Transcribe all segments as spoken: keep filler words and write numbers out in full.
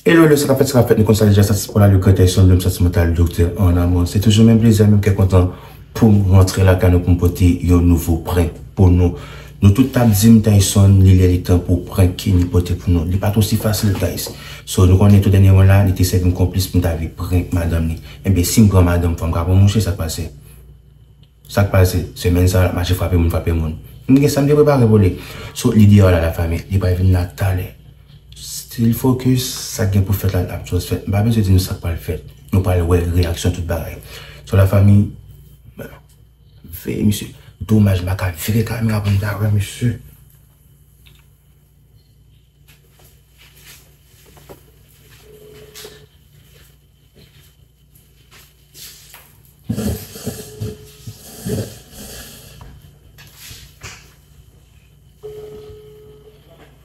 Hello, hello, sa k ap fèt, sa k ap fèt, nou konn sa deja, sa se Pola le Grand Tyson, l'homme sentimental, docteur en amour. Se toujou menm plezi, menm kè kontan pou m rantre lakay nou, pou m pote yon nouvo prank pou nou. Nou tout t ap di m Tyson, li lè li tan pou prank Kenny pote pou nou. Li pa t osi fasil, guys. So, nou konnen tou dènyèman la, li te sèvi m konplis pou m ta vin prank madanm li. Ebyen, si m pran madanm, fò m ka pran mouche, sa k pase? Sa k pase? Semèn sa a, l ap mache frape moun, frape moun. M gen sa m te prepare pou li. So, li deyò la, lafanmi. Li pral vin la talè. Still focus, sa k gen pou fèt la, l ap just fèt. M pa bezwen di nou sa k pral fèt. Nou pral wè reyaksyon tout bagay. So, lafanmi, veye misye. Domaj, m pa ka vire kamera pou m ta wè misye.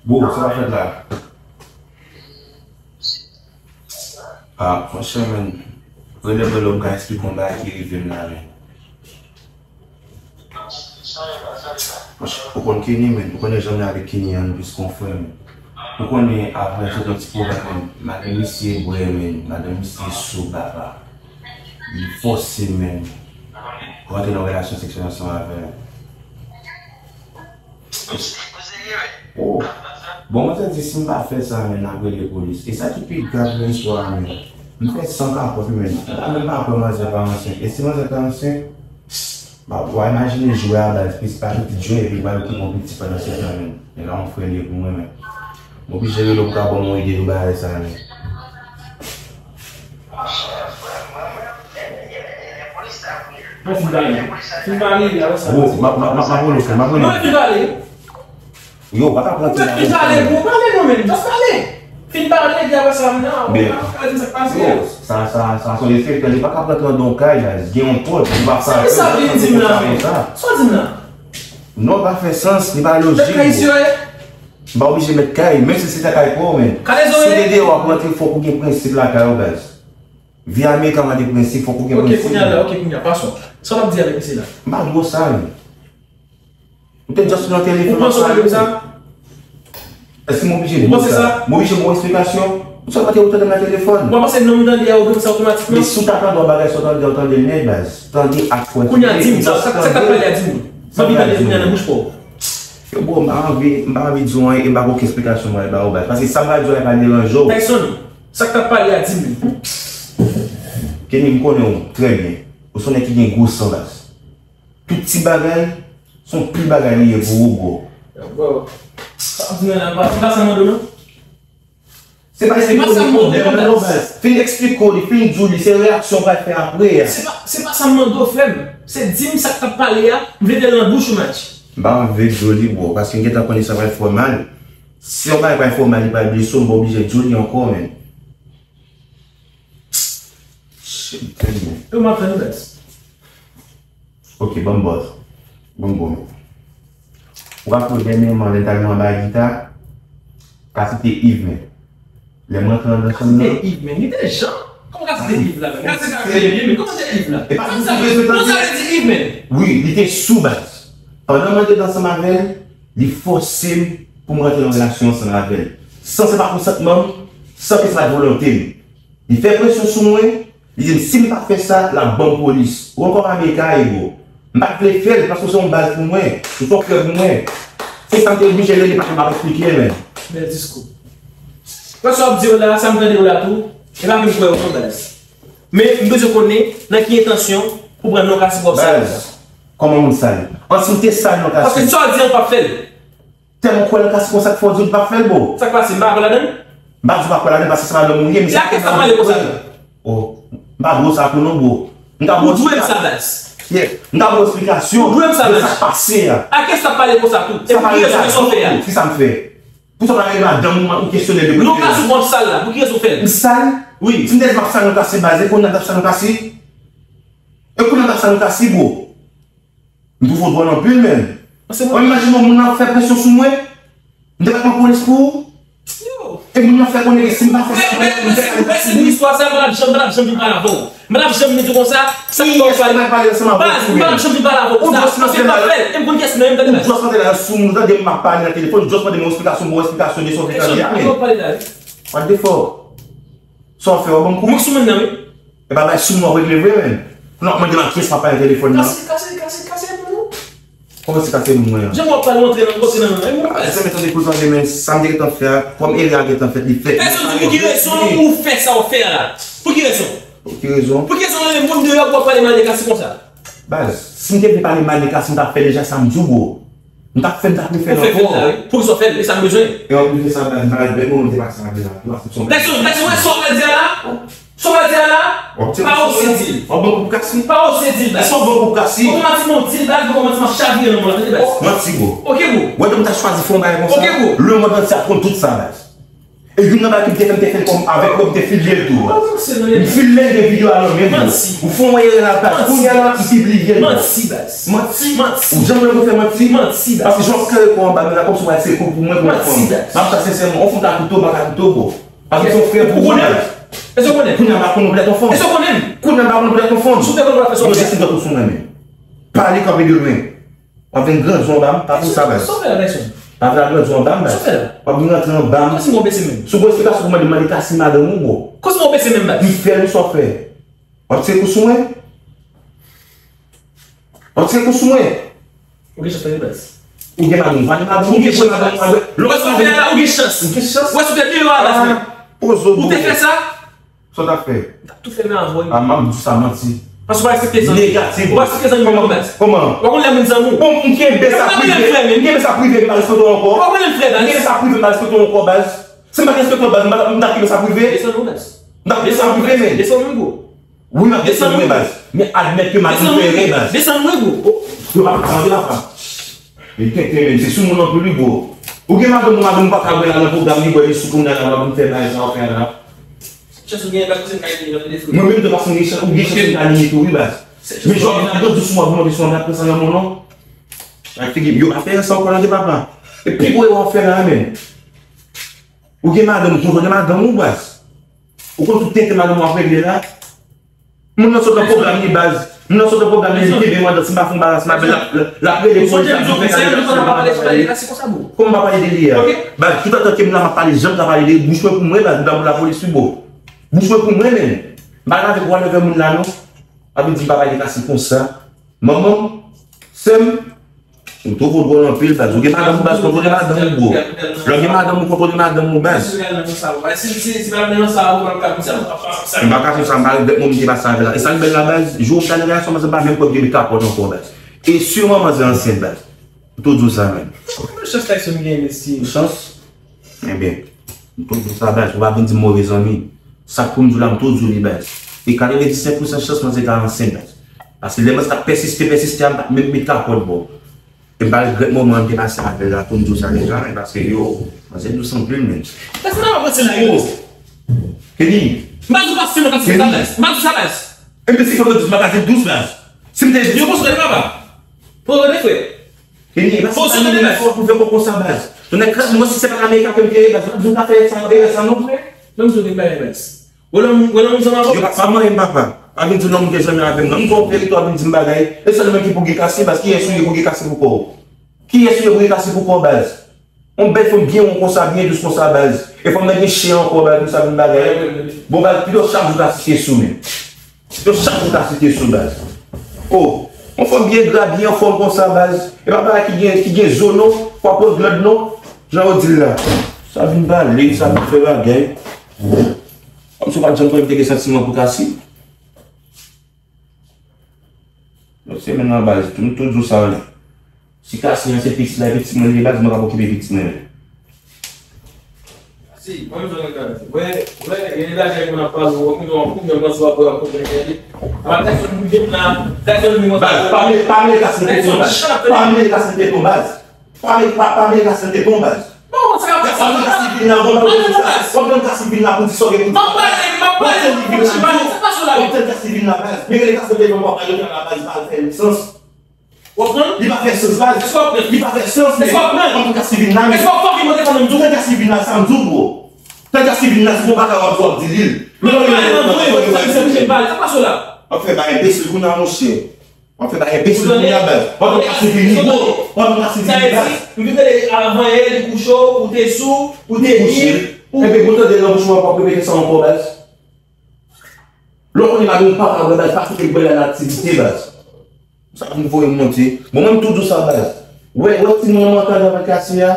Bro, sa w ap fè la? Ah, monchè, men, rele mwen lè w ka esplike yon bagay ki rive m la, men. Ou konn Kenny, men. Ou konnen jan m ye avèk Kenny an, plis kon frè, men. Ou konnen, apre, se yon ti pwoblèm, men. Madanm misye bwè, men. Madanm misye sou, papa. Li fòse, men. Rantre nan relasyon seksyèl ansanm avè l. Oh. Bon, mwen te di, si m pa fè sa, men, n ap rele polis. E sa ki pi grav nan istwa a, men. M fè san kapòt, men. M pa menm pa kwè manzè pa ansent. E si manzè ta ansent, ba, w a imajine jwè a baz, pis pa pitit jwè, epi l pral okipe yon pitit pandan se tan, men. E la, yon frè li ye pou mwen, men. M oblije rele w pou ka ban m yon ide sou bagay sa, men. Mwen fin pale. Fin pale, epi apre sa. Bro, m ap, m ap, m ap, m ap rele w, frè, m ap rele w. Non, fin pale. Yo, pa ka pran ti bagay. Fin pale, bro, pale non, men, just pale. Fin pale, epi apre sa, m nan, ou pa ka di m sa k pase. Yo, sa, sa, sa se yon efektè, li pa ka pran nan yon kay la, gen yon pòt, li pa sa. Sa ki sa vin di m la, men? Sa w di m la? Non, pa fè sans, li pa lojik, bro. M pa oblije mèt kay, menm si se ta kay pa w, men. Si w te deyò ap rantre, fòk ou gen prensip lakay ou, baz. Vi ameriken an gen prensip, fòk ou gen prensip. Ok, kounye a la, ok, kounye a, passons. Sa w ap di avèk misye la? M pa dwe sa, men. Ou te just nan telefòn ap pale. Ou panse w pale sa? Èske m oblije di w sa? M oblije ba w eksplikasyon? Ou sot kote ou tande m nan telefòn? Ou pa panse non m tande a ou gen sa otomatikman? Men si w ta tande yon bagay, sa w tande, w tande l nèt, baz. Tande ak kwè. Kounye a, di m, sa, sa, sa k t ap pale a, di m. M anvi tande kounye a nan bouch pa w. Yo, bro, m pa anvi, m pa anvi di w anyen e m pa gen okenn eksplikasyon mwen ba ou, baz. Paske sa m pral di w la ka deranje w. Tyson, sa k t ap pale a, di m. Kenny, m konnen w trè byen. Ou se yon nèg ki gen gwo san, baz. Tout ti bagay, se yon pil bagay li ye pou ou, bro. Yo, bro, sa w ap di mwen la, se pa sa m mande w, non? Se pa sa m mande w, non, baz. Fin eksplike w li, fin di w li, se reyaksyon w pral fè apre a. Se pa, se pa sa m mande w, frè m. Se di m sa k t ap pale a, m vle tande l nan bouch ou, match. M pa vle di w li, bro, paske m gentan konnen sa pral fè w mal. Si yon bagay pral fè w mal, li pral blese w, m pa oblije di w li ankò, men. Shit, tèlman. Yo, m ap tann ou, baz. Ok, ban m bòs. Ban m bon. Ou ka pran dènyèman, lè n t al anba gita, ka site Yves, men. Lè m rantre anndan chanm nan. Ka site Yves, men. Li te jan. Kòman ka site Yves la, men? Ka site Yves, men. Kòman se Yves la? E pa sa, non, sa vle di Yves, men. Wi, li te sou, baz. Pandan mwen te ansanm avè l, li fòse m pou m rantre nan relasyon ansanm avè l. San se pa konsantman m, san ke se pa t volonte m. Li fè presyon sou mwen, li di m si m pa fè sa, l ap ban m polis. Ou wè kòman ameriken ye, bro. M pa t vle fè l, paske w se yon baz pou mwen, ou se yon frè pou mwen. Se sa m te oblije rele, paske m pa t eksplike, men. Bèl diskou. Wè sa w ap di yo la, sa m tande yo la tou, e pa vin kwè yo non, baz. Men, m bezwen konnen nan ki entansyon pou pran non Cassy pou w ap sal. Baz, kòman moun sal? An, si m te sal non Cassy. Paske sa w di an, w p ap fè l. Tèlman w kwè nan Cassy konsa k fè w di w pa fè l, bro. Sa k pase, m pa kwè ladan l? M pa di w pa kwè ladan l, paske se madanm ou ye, men se... E a kiyès w ap pale konsa tou? Oh, m pa dwe sa tou non, bro. M ka ba w eksplikasyon. Ou dwe m sa, baz. Yeah. M ka ba w eksplikasyon de sa k pase a. A kiyès w ap pale konsa tou? E pou ki rezon, kisa w fè a? Kisa m fè? Poukisa w pa rele madanm ou, ou kesyone l de... Non, Cassy w ap sal la, pou ki rezon w fè l? M sal? Wi. Si m te di m ap sal non Cassy, baz, e kounye a m t ap sal non Cassy? E kounye a m t ap sal non Cassy, bro? M twouve w dwòl anpil, menn. Mwen, imajine w, moun nan ap fè presyon sou mwen. M te ka pran polis pou ou. Yo. E moun nan fè konnen ke si m pa fè sa, mwen, mwen, mwen, mwen, mwen, istwa sa, m pa t ap janm, m pa t ap janm vin pale avè w. M pa t ap janm vin di w konsa, sa k fè w pale. Baz, m pa t ap janm vin pale avè w konsa. Paske m pa fè l. E m konn kiyès mwen, m tande baz. Ou just mande la sou moun, tande m ap pale nan telefòn, ou just mande m yon eksplikasyon, m ba w eksplikasyon de sa w fè tande a, men. What the fuck? Sa w fè, w ap ban m kou? Mwen sou moun nan, wi. E pa bay sou mwen w ap regle vre, menm. Pou n ap mande m a kiyès m ap pale nan telefòn nan. Kase, kase, kase, kase moun ou. Kòman se kase moun mwen an? Jan w ap pale, w antre nan, w antre nan, nan, nan. Sa m te tande pou tande, men sa m te gentan fè a, kòm erè a gentan fèt, li fèt. Pèsonn di pou ki rezon ou fè sa w fè a la? Pou ki rezon? Pou ki rezon? Pou ki rezon w rele moun deyò pou w ap pale mal de Cassie konsa? Baz, si m te vle pale mal de Cassie, m t ap fè deja sa m di w, bro. M t ap fè, m t ap refè l ankò. Ou fè fè l la, wi. Poukisa w fè l? E sa m bezwen. E anplis de sa, baz, m pa rete bèt moman m te pase avè l la. Pèsonn, pèsonn, wè sa w pral di a la? Sa w pral di a la? Pa ose di l. W ap ban koup Cassie? Pa ose di l, baz. Sa w ban koup Cassie? Ou kòmanse m di l, baz, ou kòmanse m ap chavire nan mwen, tande, baz. Manti, bro. Ok, bro. Wè, m ta chwazi fè yon bagay konsa. Ok, bro. Lemonn antye ap konn tout sa, baz. E youn nan bagay ki m te fè, m te fè l kòm avèk mwen, m te filme l tou. M filme l gen videyo a nan men m. Ou fè yon erè la, baz. Kounye a la, m pibliye l, bro. Manti, baz. Manti. Ou janm wè mwen fè manti? Manti, baz. Paske jan w ap kere kò anba men la, kòmsi w al se kou pou mwen, pou yon fanm. M ap sa sensèman, yon fanm ta koute w, pa ka koute w, bro. Paske se yon frè pou ou, baz. Kounye a m pa konnen w poutèt yon fanm. Kounye a m pa konnen w poutèt yon fanm. Yo desann tankou sou mwen menm. Pale kanpe de lwen. W ap vin grandyon anba m, pa pou sa, baz. Sa w fè la, Tyson? Pa vin grandyon anba m, baz. Sa w fè la? W ap vin rantre anba m. Kòmsi mwen bese menm. Si w gon esplikasyon pou mande, mande Cassie madanm ou, bro. Kòmsi mwen bese menm, baz. M fè l, sa w fè? W ap tire kou sou mwen? W ap tire kou sou mwen? Ou gen chans tande, baz. Ou gen madanm, ou pa gen madanm, ou gen madanm, ou pa gen madanm. Lè w fè la, ou gen chans. Ou gen chans? Ou wè si w te deyò a, baz. Poze w. Ou te fè sa? Sa w t ap fè? M t ap tou fèmen avè w. A, m ap di sa manti. Paske w pa respekte zanmi. Negatif. Ou pa respekte zanmi menm, baz. Kòman? Ou pa konn lè moun zanmi w. Bon, m kenbe sa prive. M kenbe sa prive, m pa respekte w ankò. Ou pa konn lè m frè, baz. M kenbe sa prive, m pa respekte w ankò, baz. Si m pa t respekte w, baz, m pa t ap, m t ap kenbe sa prive. Desann ou, baz. M t ap kenbe sa prive, men. Desann ou, bro. Wi, m ap desann ou, baz. Men admèt ke m ap fè erè, baz. Desann ou, bro. Yo pa pran de la pa. Li tenten, men se sou moun anpil, wi, bro. Ou gen madanm ou, madanm ou pa ka wè la nan pwogram li, bwè li sou kounye a la, w ap vin fè bagay sa w fè la. Chans ou gen, baz, paske m ka ede nan defo. Mwen menm tou, paske m gen chans, ou gen chans ou ka limite tou, wi, baz. Men jodi a, gade sou mwen, mwen, sou mwen, pran sa nan men w, non. Ak figi m, yo pa fè sa ankò, non, de papa. E pi gwo erè w ap fè la, men. Ou gen madanm, ou kontwole madanm ou, baz. Ou konn tout tenten madanm ou ap regle la. Moun nan sot nan pwogram li, baz. Moun nan sot nan pwogram li, li kenbe mandan, si m pa fè yon bagay, si m pa bèl, l ap, l ap rele polis la, pou fè kale. Kòman m pa pale de li a? Baz, tout antan ke m la, m ap pale, jan m ka pale de bouch mwen pou mwen, baz, m pa pou lapolis, wi, bro. Bouch mwen pou mwen, men. M pa lave pou al leve moun la, non. Ap di m pa pale de Cassie konsa. Manman m, sè m, ou twò dwòl anpil, baz. Ou gen madanm ou, baz, kontwole madanm ou, bro. Lè w gen madanm ou, kontwole madanm ou, baz. M pa ka konn sa, m pa regrèt moman m te pase avè l la. E sa k bèl la, baz, jou m t al nan relasyon, baz, m pa menm kwè m te met kapòt ankò, baz. E siman manzè ansent, baz. M tou di w sa, menm. Chans Tyson gen, mesye. Chans? Ebyen, m tou di w sa, baz, ou pa vin di m move zanmi. Sa k pou m di w la, m tou di w li, baz. E katrevendisenk pousan chans manzè ta ansent, baz. Paske lè manzè t ap pèsiste, pèsiste a, m pa t menm met kapòt, bro. E m pa regrèt moman m te pase avè l la, tou m di w sa deja, men paske yo, manzè dous anpil, men. Kisa sa ap pase la, yo? Kenny. M pa di w pa fè nan katrevendisenk sa, baz. M pa di w sa, baz. Ebyen, si fòk yo di m pa katrevendisenk, baz. Si m te di yo, konsa, papa. Pran rande, frè. Kenny, e pa si pa li menm fò pou fè kòkò sa, baz. Tonnè kraz mwen, si se pa Amerika ke m te ye, baz, m pa t vin ka fè sa, erè sa, non, frè. Menm si w te bay, baz. Wè lòm, wè lòm zanmi avè w. Yo pa, pa manyen m, papa. Pa vin di w lòm gen zanmi avè m, non. M fè w verite, w ap vin di m bagay. E sèl mwen ki pou gen Cassie, baz. Kiyès ou ye pou gen Cassie pou kò w? Kiyès ou ye pou gen Cassie pou kò w, baz? Yon bèl fanm byen won konsa, byen dous konsa, baz. E fanm nan gen chen ankò, baz, konsa vin bagay. Bon, baz, pito chak jou ta site sou, men. Pito chak jou ta site sou, baz. O, yon fanm byen gra, byen anfòm konsa, baz. E pa bagay ki gen, ki gen zo, non. Fò pran glòd, non. Jan yo di l la. Sa vin pale, sa vin fè bagay. Kòmsi w pa t janm konnen m te gen santiman pou Cassie. Lòt semèn nan, baz, m tou di w sa, wi. Si Cassie an se pitit la, e pitit mwen li ye, baz, mwen p ap okipe pitit mwen, men. Si, mwen menm, jan mwen ka di. Wè, wè, gen de bagay moun ap pale, ou konprann, ou konprann, ou konprann, ou konprann, ou konprann. Apa Tyson prive m la, Tyson li, mwen. Baz, pa mele, pa mele Cassie nan tenten, baz. Pa mele Cassie nan tenten, baz. Pa mele, pa, pa mele Cassie nan tenten, baz. Bon, sa ka pase. Wap pran Cassie vin la, bon, wap pran Cassie vin la pou di sa w gen pou di. M ap pale, m ap pale, m ap pale, sa k pase la? Wap pran Cassie vin la, baz. Men rele Cassie vin la, wap pale, wap pale, baz, pa fè sans. W ap pran? Li pa fè sans, baz. Èske w ap pran? Li pa fè sans, men. Èske w ap pran? W ap pran Cassie vin la, men. Èske w ap fè yon defann m tou? Pran Cassie vin la, sa m di w, bro. Pran Cassie vin la, se pou bagay w ap di, w ap di li. Men w pale nan vre, w ap fè misye pale. Sa k pase la? W ap fè bagay enbesil kounye a, monchè. W ap fè bagay enbesil kounye a, baz. W ap pran Cassie vin li, bro. W ap pran Cassie vin li, baz. Sa vle di, m vin tande avan yè, li kouche w, ou te sou, ou te ni, ou. Ebyen, pou tande nan bouch mwen, w ap repete sa ankò, baz. Lè w konnen madanm ou pa ka wè baz, pa kite l pran nan aktivite baz. Sa pou m voye monte. Bon, mwen m tou di w sa baz. Wè, wè timoun nan mwen antann avèk Kasi a.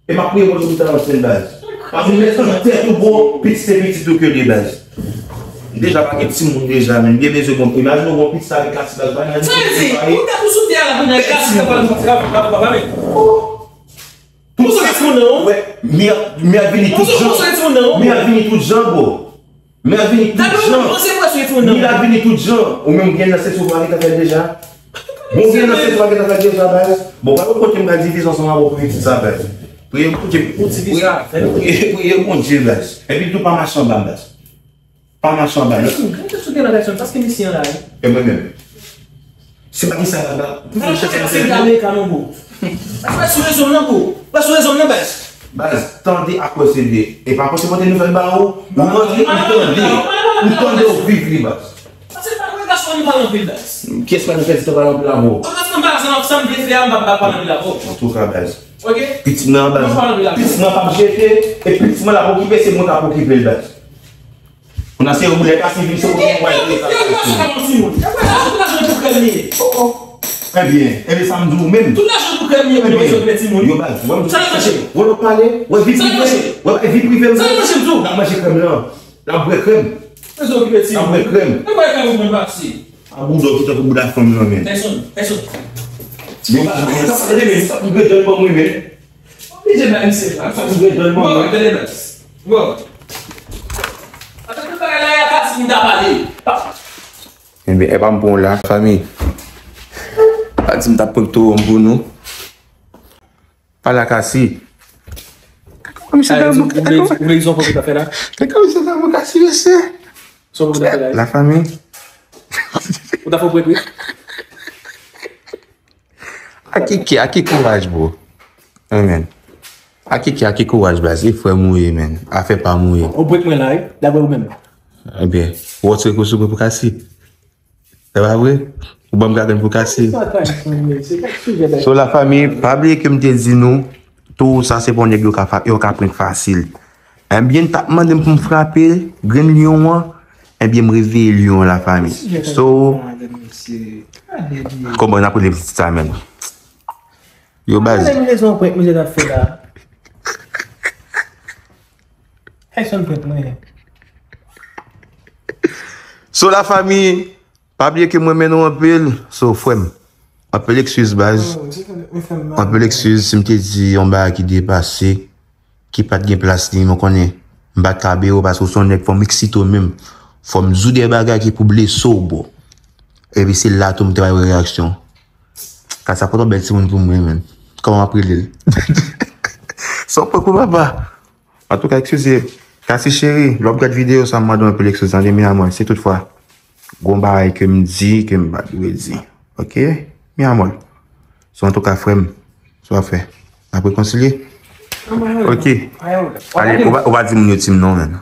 E m ap priye Bondye pou ta ansent baz. Paske m met sou tèt ou bro, pitit se pitit ou ke li baz. M deja pa gen timoun deja, men m gen bezwen bon. Imajine w bon pitit sa avèk Kasi baz, pa nan. Sa vle di, ou tèt ou sou tè a la pou nan Kasi ka pale. Pou sa timoun nan. Wè, mi ap, mi ap vini tout jan. Pou sa timoun nan. Mi ap vini tout jan bro. Men vini tout jan. Ni la vini tout jan. Ou menm gen nan sèt ou pa gen afè deja. Bon gen nan sèt ou pa gen afè deja baz. Bon pa yon kote m ka divize ansanm avè w pou pitit sa baz. Priye Bondye. Ou divize afè. Priye, priye Bondye baz. Epi tou pa mache anba m baz. Pa mache anba m. Gade sou gen nan pèsòn paske misye an la. E mwen menm. Se pa ki sa la la. Ou fè chèche se gade ka non bro. Ou fè sou rezo m nan bro. Ou fè sou rezo m nan baz. Baz, tande ak wè se vre. E pa konsi mwen te nouvèl ba ou. Ou rantre, ou tande. Ou tande, ou viv li baz. Paske pa mwen gason nou pale anpil baz. Kiyès pa nou fè ti tan pale anpil avè w? An tout ka baz. Pitit mwen an baz. Pitit mwen p ap jete. E pitit mwen la pou okipe se mwen k ap okipe l baz. Kounye a se yon boulèt a sivil se pou mwen wè. Ebyen, ebyen sa m di w menm. Tout lajan pou krèm li ye pou yo okipe timoun. Yo baz, wè m di w. Sa nan manche m? Wè lòt pale, wè vi prive, wè vi prive m. Sa nan manche m tou? N ap manje krèm lan. N ap bwè krèm. Sa okipe timoun. N ap bwè krèm. Nan bwè krèm ou mwen pase. A bouda w ki tankou bouda fanm nan men. Pèsonn, pèsonn. Yo baz, sa pa tande men, sa pou grenn ban mwen men. Oblije bay misye sa. Sa pou grenn ban mwen. Bon, tande baz. Bon. Atè tout bagay la, y a Kasi m ta pale. Ebyen, e pa m pran w la, fanmi. Pa di m t ap pran tou wòm pou nou. Pale a Kasi. Kòman misye ta bon, ou vle, ou vle di yon pòv ou ta fè la? Kòman misye ta bon Kasi, mesye? Son pòv ou ta fè la? La fanmi. Ou ta fè w prepare? A ki, a ki kouraj, bro? Amen. A ki, a ki kouraj, baz? E frè m ou ye, men. Afè pa m ou ye. Ou prepare mwen la, wi. Daprè ou menm. Ebyen, ou retire kou sou mwen pou Kasi. Se pa vre? Ou ban m gagn pou Kasi. So la fanmi, pa bliye ke m te di nou, tou sa se pa yon nèg yo ka fa-, yo ka prank fasil. Ebyen, t ap mande m pou m frape grenn lyon an, ebyen, m reveye lyon an la fanmi. So, kòman n ap rele pitit sa menm? Yo baz. Gade rezon prank misye t ap fè la. Pèsonn prank mwen. So la fanmi, pa bliye ke m renmen nou anpil. So frè m, anpil ekskiz baz. Anpil ekskiz si m te di yon bagay ki depase, ki pa t gen plas li, mwen konnen m pa t ka bere w paske w se yon nèg, fò m eksite w menm. Fò m di w de bagay ki pou blese w, bro. Epi se la tou m te bay reyaksyon. Ka sa pran yon bèl timoun pou mwen, menm. Kòman m ap rele l? Se yon prank wi papa. Antouka, eskize. Kasi cheri, lè w ap gad videyo sa, m mande w anpil eskize, tande, mi amor, si toutfwa gon bagay ke m di, ke m pa t dwe di. Oke? Mi amor. So, antouka, frè m, sa w ap fè? N ap rekonsilye? Oke. Ale, ou pa, ou pa di moun yo Tim non, menm.